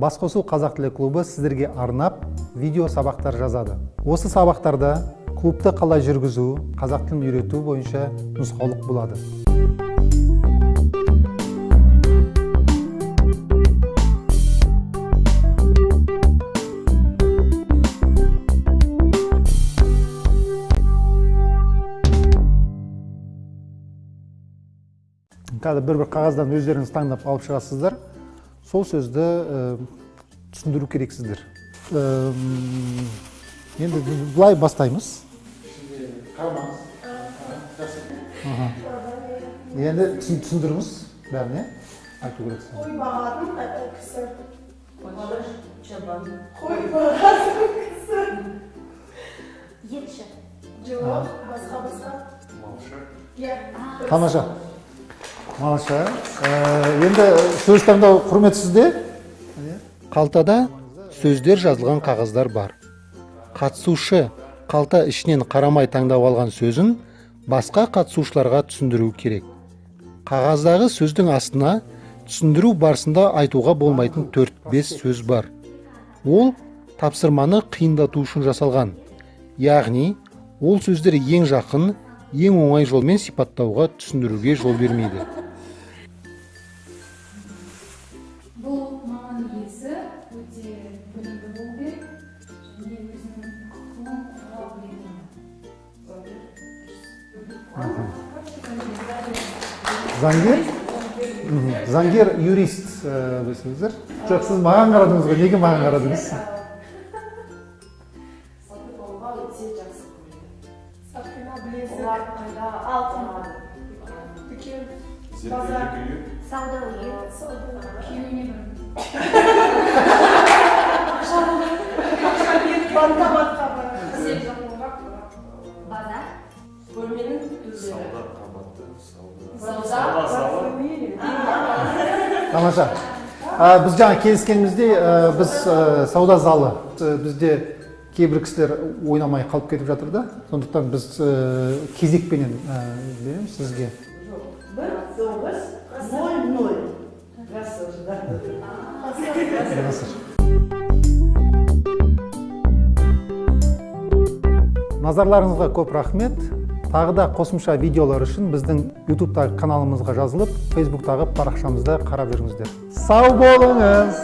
Басқосу қазақ тілі клубы сіздерге арнап видео сабақтар жазады. Осы сабақтарда клубты қалай жүргізу, қазақ тілін үйрету бойынша нұсқаулық болады. Қазір бір бір қағаздан өздеріңіз таңдап алып шығасыздар, сол сөзді түсіндіру керексіздер. Енді былай бастаймыз. Қарамаңыз. Аха. Енді түсіндіріңіз бәріне айту керексіз. Қой бағатын кісі. Чабан. Қой бағатын кісі. Етші. Жоқ, басқа, басқа. Малшы. Иә. Тамаша, малшы. Енді сөз таңдау құрмет сізде. Қалтада сөздер жазылған қағаздар бар. Қатысушы қалта ішінен қарамай таңдап алған сөзін басқа қатысушыларға түсіндіру керек. Қағаздағы сөздің астына түсіндіру барысында айтуға болмайтын 4-5 сөз бар. Ол тапсырманы қиындату үшін жасалған, яғни ол сөздер ең жақын, ең оңай жолмен сипаттауға, түсіндіруге жол бермейді. Бұл маман иесі өте білімді болу керек және өзінің құқығын қорғау білетін. Заңгер. Заңгер, юрист, білсеңіздер. Жоқ, сіз маған қарадыңыз ғой, неге маған қарадыңыз? Сатып алуға өте жақсы көреді. Сақина, білезік. Олар қайда Алтын. тұрады? Дүкен. Зергерлік үйі. Сауда үйі. Күйеуіне бір Ақша беріп банкоматқа барады. Базар. Бөлменің түрлері. Сауда қабаты. Сауда. Сауда. Сауда залы. Тамаша. Біз жаңа келіскеніміздей, біз сауда залы. Бізде кейбір кісілер ойнамай қалып кетіп жатыр да, сондықтан біз кезекпенен береміз сізге. Жоқ. 1900. Ғасыр, да. Ғасыр. Назарларыңызға көп рахмет. Тағы да қосымша видеолар үшін біздің ютубтағы каналымызға жазылып, фейсбуктағы парақшамызда қарап жүріңіздер. Сау болыңыз.